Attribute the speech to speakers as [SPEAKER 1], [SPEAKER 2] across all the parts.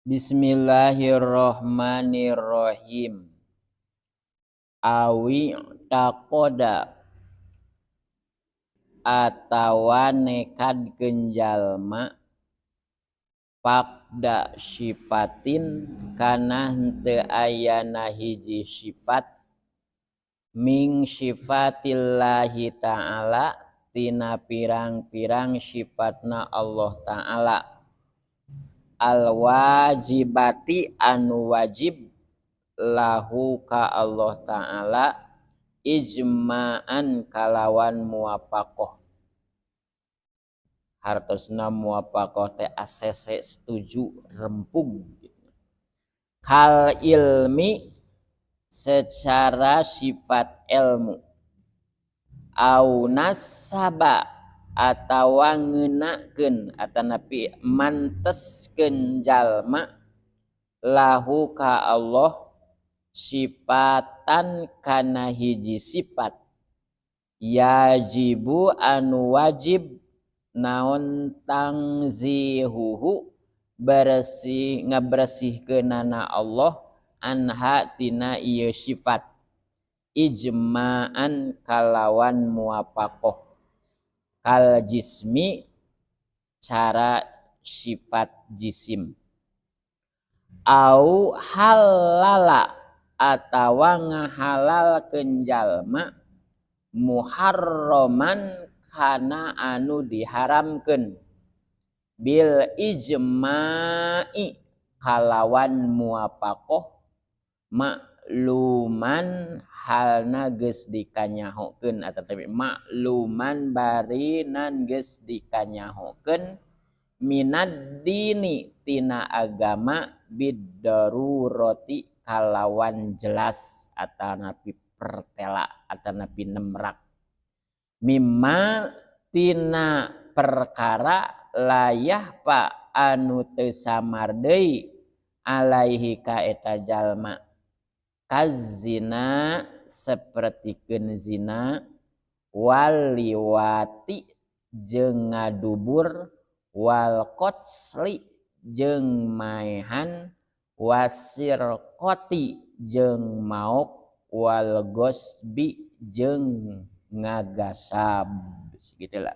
[SPEAKER 1] Bismillahirrahmanirrahim. Awi taqoda atawa nekadkeun jalma faqda sifatin kana henteu ayana hiji sifat min sifatillahi ta'ala tina pirang-pirang sifatna Allah ta'ala al-wajibati anu wajib lahu ka Allah ta'ala ijma'an kalawan muwafaqah. Hartosna muwafaqah teh ACC setuju rempug. Kal ilmi secara sifat ilmu au nasaba atawa ngeunakeun atanapi manteskeun jalma lahu ka Allah sifatan kana hiji sifat yajibu anu wajib naon tangzihuhu bersih ngabersihkeunana Allah anha tina ieu sifat ijma'an kalawan muwafaqah kal jismi cara sifat jisim au halala atawa ngahalalkeun jalma muharraman kana anu diharamkeun bil ijma'i kalawan muwafaqah makluman halna geus dikanyahokeun atanapi makluman barinan geus dikanyahokeun minad dini tina agama bid-darurati kalawan jelas atanapi pertela atanapi nemrak mimma tina perkara layah pa anu teu samar deui alaihi ka eta jalma kazina sapertikeun zina wal liwati jeung ngadubur wal qatsli jeung maehan wasirqati jeung maok wal gosbi jeung ngagasab segitulah.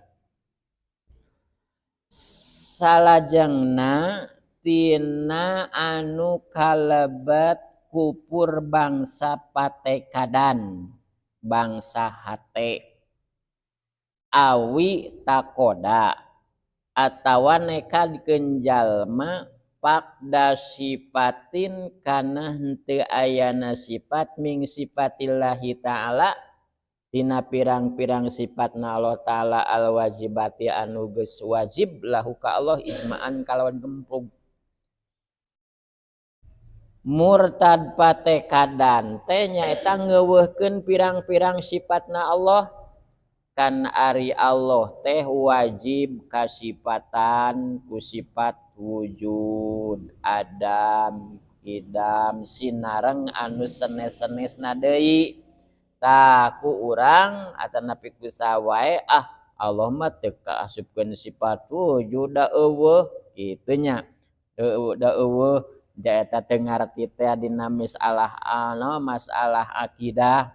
[SPEAKER 1] Salajengna tina anu kalebet kupur bangsa patekadan bangsa hate awi takoda atawa nekadkeun jalma faqda sifatin kana henteu ayana sifat min sifatillahi ta'ala tina pirang-pirang sifatna Allah ta'ala al-wajibati anu geus wajib lahu ka Allah ijma'an kalawan gempug. Murtad patekadan teh nyaeta ngeuweuhkeun pirang-pirang sifatna Allah kan ari Allah teh wajib kasipatan ku sifat wujud adam idam sinareng anu senes-senesna deui. Tah ku urang atanapi ku sawae ah Allah mah teu kaasupkeun sifat wujud da eueuh kitu nya da eueuh eta teu ngarti teh dina masalah anu masalah akidah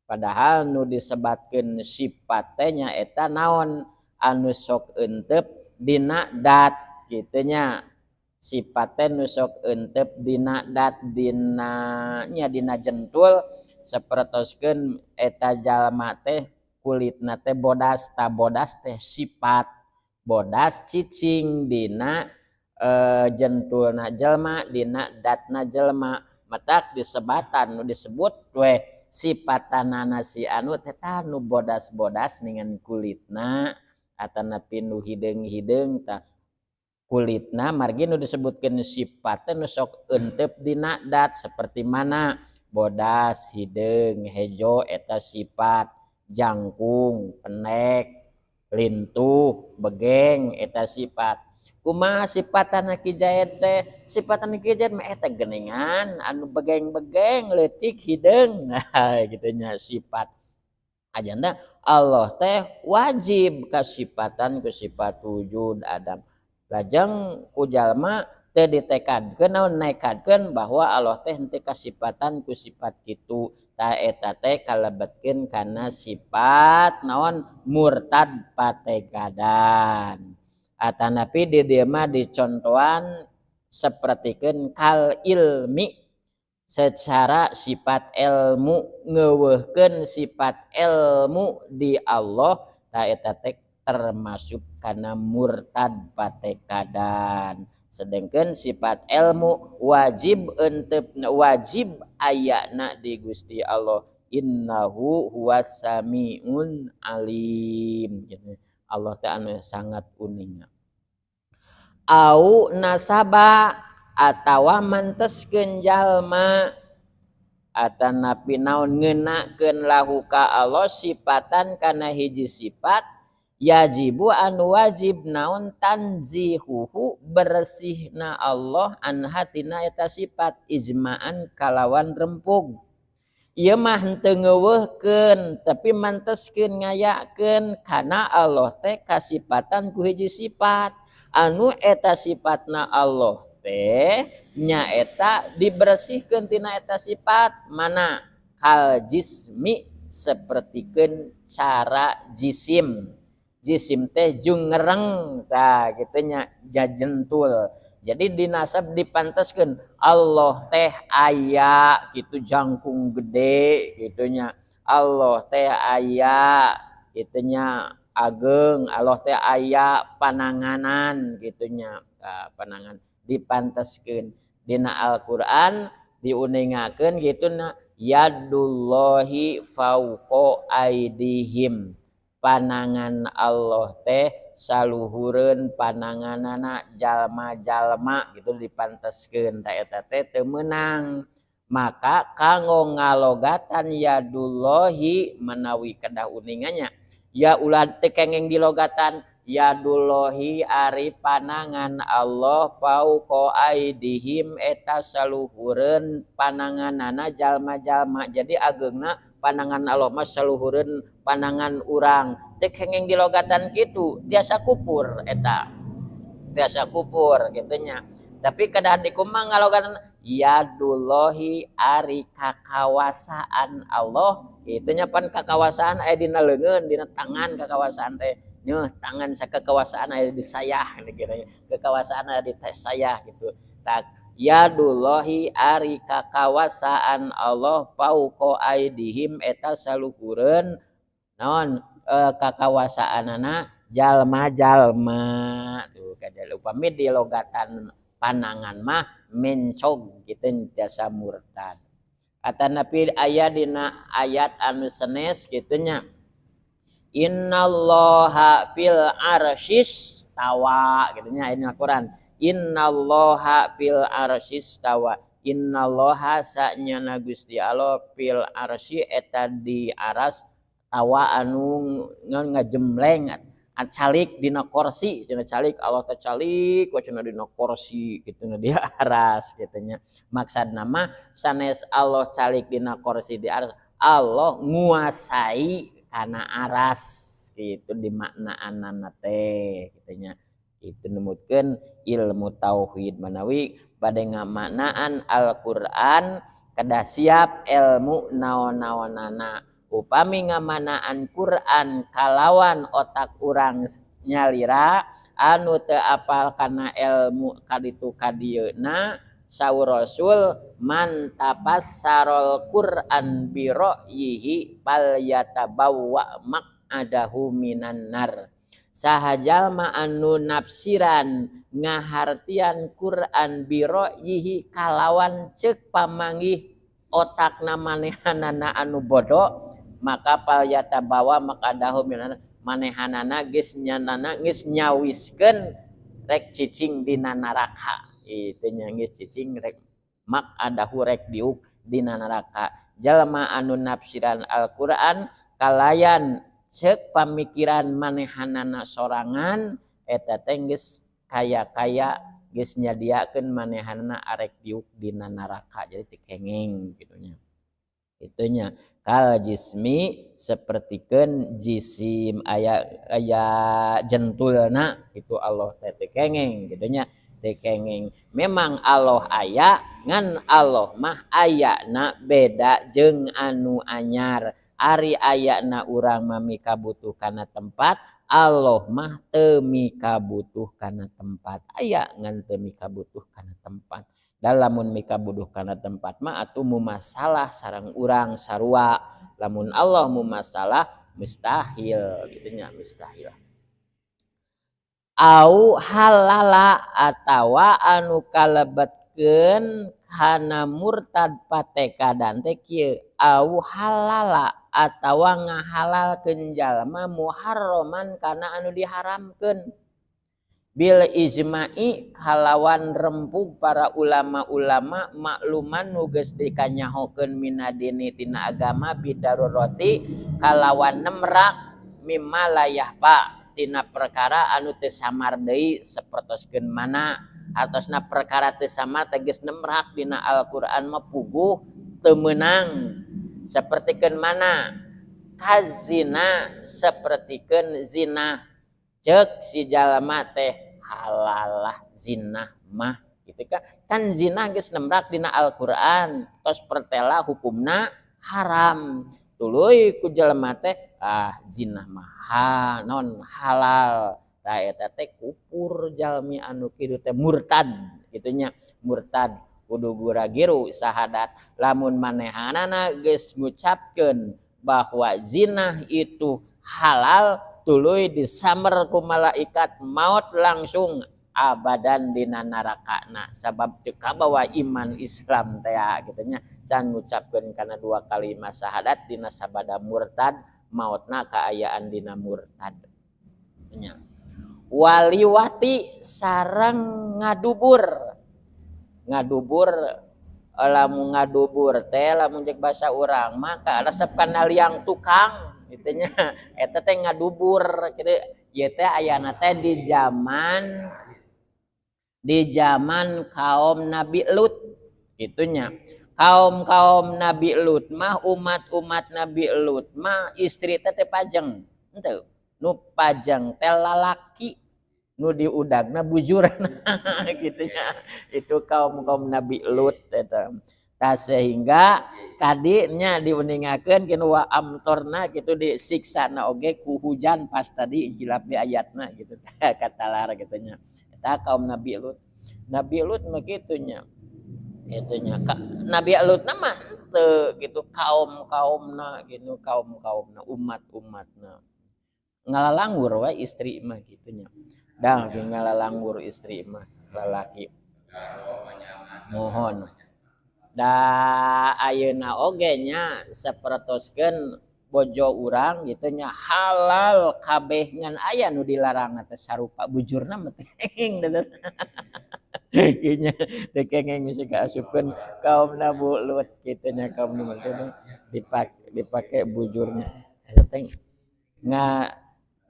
[SPEAKER 1] padahal nu disebatkeun sifat teh nyaeta naon anu sok eunteup dina dat kitu nya sifat teh nu sok eunteup dina dat dina nya dina jentul sapertoskeun eta jalma teh kulitna teh bodas ta bodas teh sifat bodas cicing dina jentulna jelma dina datna jelma matak disebatan nu disebut we sipatanana si anu teh nu bodas-bodas dengan kulitna atanapi nu hideung-hideung tah kulitna margi nu disebutkeun sifat teh nu sok eunteup dina dat seperti mana bodas hideung hejo eta sifat jangkung penek lintuh begeng eta sifat. Kumaha sifatana Ki Zaid teh sifatana Ki Zaid mah eta geuningan anu begeng-begeng leutik hideung nah kitu nya sifat ajana Allah teh wajib kasipatan ku sifat wujud adam lajeng ku jalma Teu ditekadkeun naon, nekadkeun bahwa Allah teh henteu kasipatan ku sifat kitu. Tah, eta teh kalebetkeun kana sifat naon, murtad patekadan. Atanapi di dieu mah dicontohan sapertikeun kal ilmi, secara sifat ilmu, ngeuweuhkeun sifat ilmu di Allah. Tah, eta teh termasuk kana murtad patekadan, sedangkan sifat ilmu wajib entep, wajib ayana di Gusti Allah. Innahu huwas samiun alim gitu. Allah teh anu sangat uninga. Au nasaba, atawa manteskeun jalma, atanapi naon, ngeunakeun lahu ka Allah sifatan kana hiji sifat, yajibu anu wajib naon, tanzihuhu bersihna Allah, anha tina eta sifat, ijma'an kalawan rempug. Ieu mah henteu ngeuweuhkeun, tapi manteskeun, ngayakeun kana Allah teh kasipatan ku hiji sifat anu eta sifatna Allah teh nyaeta dibersihkeun tina eta sifat. Mana? Kal jismi, sapertikeun cara jisim. Jisim teh jungereng, tah kitu nya, jajentul. Jadi dinasab, dipanteskeun Allah teh aya gitu, jangkung gede kitu nya. Allah teh aya kitu nya, ageng. Allah teh aya pananganan kitu nya. Tah, panangan dipanteskeun. Dina Al-Qur'an diuningakeun kitu na, yadullahi fauqa aidihim, panangan Allah teh saluhureun pananganana jalma-jalma gitu. Dipanteskeun, tah eta teh teu meunang. Maka kanggo ngalogatan yadullahi, manawi kedah uninganya ya, ulah teu kenging dilogatan yadullahi, ari panangan Allah, fauqa aidihim, eta saluhureun pananganana jalma-jalma. Jadi ageungna panangan Allah mah saluhureun panangan urang. Teu kenging dilogatan kitu, tiasa kupur eta, tiasa kupur kitu nya. Tapi kedah dikumaha ngalogatan? Yadullahi, ari kakawasaan Allah kitu nya. Pan kakawasaan aya dina leungeun, dina tangan. Kakawasaan teh nyeuh tangan, sakakawasaan aya di sayah gitu, kekawasaan aya di sayah gitu. Tah, yadullahi, ari kakawasaan Allah, fauqa aidihim, eta saluhureun naon, kakawasaanana jalma-jalma tuh. Kadal upami dilogatan panangan mah mencog gitu, jasa murtad. Atanapi aya dina ayat anu senes kitu nya, innallaha fil arsyis tawa gitu nya. Ini Al-Qur'an, innallaha fil arsyis tawa, innallaha sanyana Gusti Allah, fil arsy eta di aras, tawa anu ngajemleng, calik dina korsi cenah. Calik, Allah teh calik we cenah dina korsi kitu di aras kitu nya. Maksudna mah sanes Allah calik dina korsi di aras, Allah nguasai kana aras gitu dimaknaanana teh kitu nya. Itu numutkeun ilmu tauhid. Manawi bade ngamaknaan Al-Qur'an kedah siap ilmu naon-naonana. Upami ngamaknaan Quran kalawan otak urang nyalira anu teu apal kana ilmu kaditu kadieuna, saur Rasul, man tafassarul Quran bi ra'yihi falyatabawwa maq'adahu minan nar. Saha jalma anu nafsiran, ngahartian Quran, bi ra'yihi kalawan ceuk pamanggih otakna manehanana anu bodoh, maka falyatabawwa maq'adahu minan, manehanana geus nyanana geus nyawiskeun rek cicing dina neraka itu nya. Geus cicing rek maq'adahu, rek diuk dina neraka jalma anu nafsiran Al-Qur'an kalayan ceuk pamikiran manehanana sorangan. Eta teh geus kaya-kaya geus nyadiakeun manehanana arek diuk dina neraka. Jadi teu kenging kitu nya. Kitu nya, kal jismi, sapertikeun jisim, aya aya jentulna itu Allah teh teu kenging kitu nya. Teu kenging. Memang Allah aya, ngan Allah mah ayana beda jeung anu anyar. Ari ayana urang mah mikabutuh kana tempat, Allah mah teu mikabutuh kana tempat. Aya ngan teu mikabutuh kana tempat. Da lamun mikabutuh kana tempat mah atuh mumasalah sareng urang sarua. Lamun Allah mumasalah mustahil gitu nya, mustahil. Au halala atawa anu kalebetkeun kana murtad patekadan teh kieu, au halala atawa ngahalalkeun jalma muharraman kana anu diharamkeun bil ijma'i kalawan rempug para ulama-ulama makluman nu geus dikanyahokeun minadini tina agama bidarurati kalawan nemrak mimma la yahfa tina perkara anu teu samar deui sapertoskeun mana artosna perkara teu samar teh geus nemrak dina Al-Qur'an mah puguh teu meunang sapertikeun mana kazina sapertikeun zina ceuk si jalma teh halalah zina mah gitu kan. Kan zina geus nemrak dina Al-Qur'an tos pertela hukumna haram tuluy ku jelema teh ah zina mah non halal. Tah eta teh kufur jalmi anu kitu teh murtad kitu nya, murtad kudu gura-giru sahadat. Lamun manehanana geus ngucapkeun bahwa zina itu halal tuluy disamber ku malaikat maut langsung abadan dina narakana sabab teu kabawa iman Islam teh kitu nya. Can ngucapkeun kana dua kalimat syahadat dina sabada murtad mautna kaayaan dina murtad nya. Waliwati sareng ngadubur, ngadubur lamun ngadubur teh lamun jeung basa urang mah resep kana liang tukang kitu nya, eta teh ngadubur kitu. Ieu teh ayana teh di zaman kaum Nabi Lut kitu nya. Kaum-kaum Nabi Lut mah, umat-umat Nabi Lut mah istri teh teu pajeng henteu, nu pajeng teh lalaki nu diudagna bujurna kitu nya. Itu kaum-kaum Nabi Lut eta. Tah sehingga tadinya diuningakeun kinu wa amtorna kitu disiksana oge ku hujan pas tadi hilap di ayatna gitu katalar kitu nya. Eta kaum Nabi Lut. Nabi Lut mah kitu nya. Kitu nya. Nabi Lut mah henteu gitu kaum-kaumna gitu, kaum-kaumna umat-umatna. Ngalalanggur wae istri mah kitu nya. Dah ngalalanggur istri mah lalaki. Mohon. Da ayeuna oge nya sapertoskeun bojo urang gitu nya halal kabeh ngan aya nu dilarang teh sarupa bujurna mah teh kenging nya teh kenging geus kaasupkeun kaum Nabi Lut kitu nya, kaum Nabi Lut dipake bujurna eta teh nga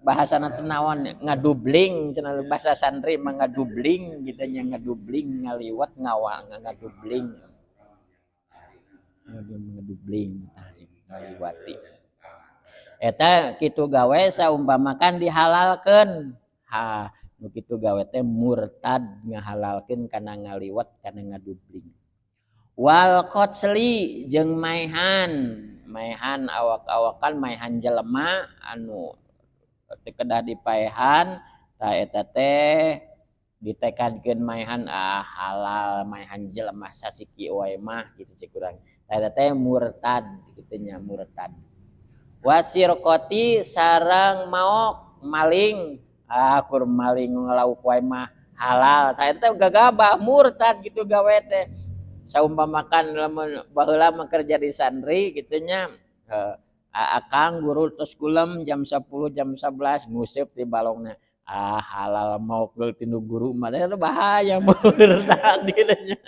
[SPEAKER 1] bahasana teh naon ngadubling cenah bahasa santri mah ngadubling kitu nya, ngadubling ngaliwat ngawa ngadubling ngedubling ngaliwati eta kitu gawe saumpamakan dihalalkeun. Ha nu kitu gawe teh murtad ngahalalkeun kana ngaliwat kana ngadubling. Wal qatsli jeung maehan, maehan awak-awakan maehan jelema anu teu kedah dipaehan tah eta teh ditekadkeun maehan ah halal maehan jelema sasiki wae mah kitu cek urang. Tah eta teh murtad kitu nya, murtad. Wasirqati sareng maok maling, ah kur maling ngalauk wae mah halal tah eta teh gagabah murtad gitu gawe teh. Saumpamakan lamun baheula mah kerja di santri kitu nya, akang guru tos kulem jam 10 jam 11 nguseup di balongna ah halal maok geul tinu guru mah eta bahaya murtad kitu nya.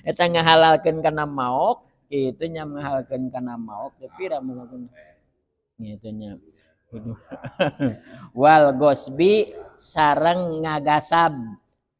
[SPEAKER 1] Eta ngahalalkeun kana maok kitu nya, ngahalalkeun kana maok teh pira mun kitu nya. Wal gosbi sareng ngagasab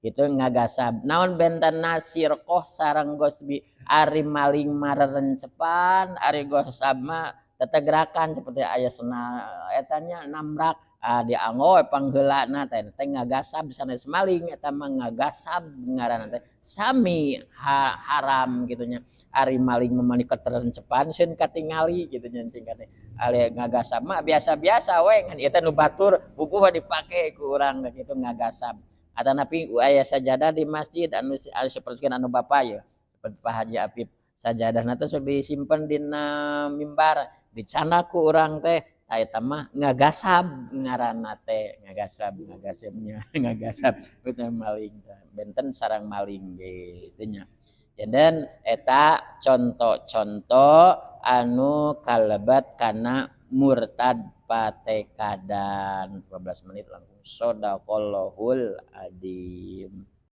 [SPEAKER 1] gitu, ngagasab naon bentenna sirqoh sareng gosbi, ari maling marerencepan, ari gosab mah tetegrakan seperti aya sena eta nya namrak Ah, dianggo we pangheulana teh teh ngagasab, sanes maling eta mah, ngagasab ngaranna teh, sami haram gitu nya. Ari maling mah mani keterencepan, sieun katingali gitu nya singkatnya. Ari ngagasab mah biasa-biasa we, ngan ieu teh nu batur bubuh dipake ku urang gitu, ngagasab. Atanapi aya sajadah di masjid anu anu sapertikeun anu bapa ye, seperti Pak Haji Apip, sajadahna teh sok disimpen dina mimbar, dicandak ku urang teh. Tah, eta mah ngagasab ngaranna teh, ngagasab, ngagasabnya ngagasab, betul maling teh benten sareng maling gitu nya. Dan eta contoh-contoh anu kalebet kana murtad patekadan. 12 menit langsung. Shodaqollahul adzim.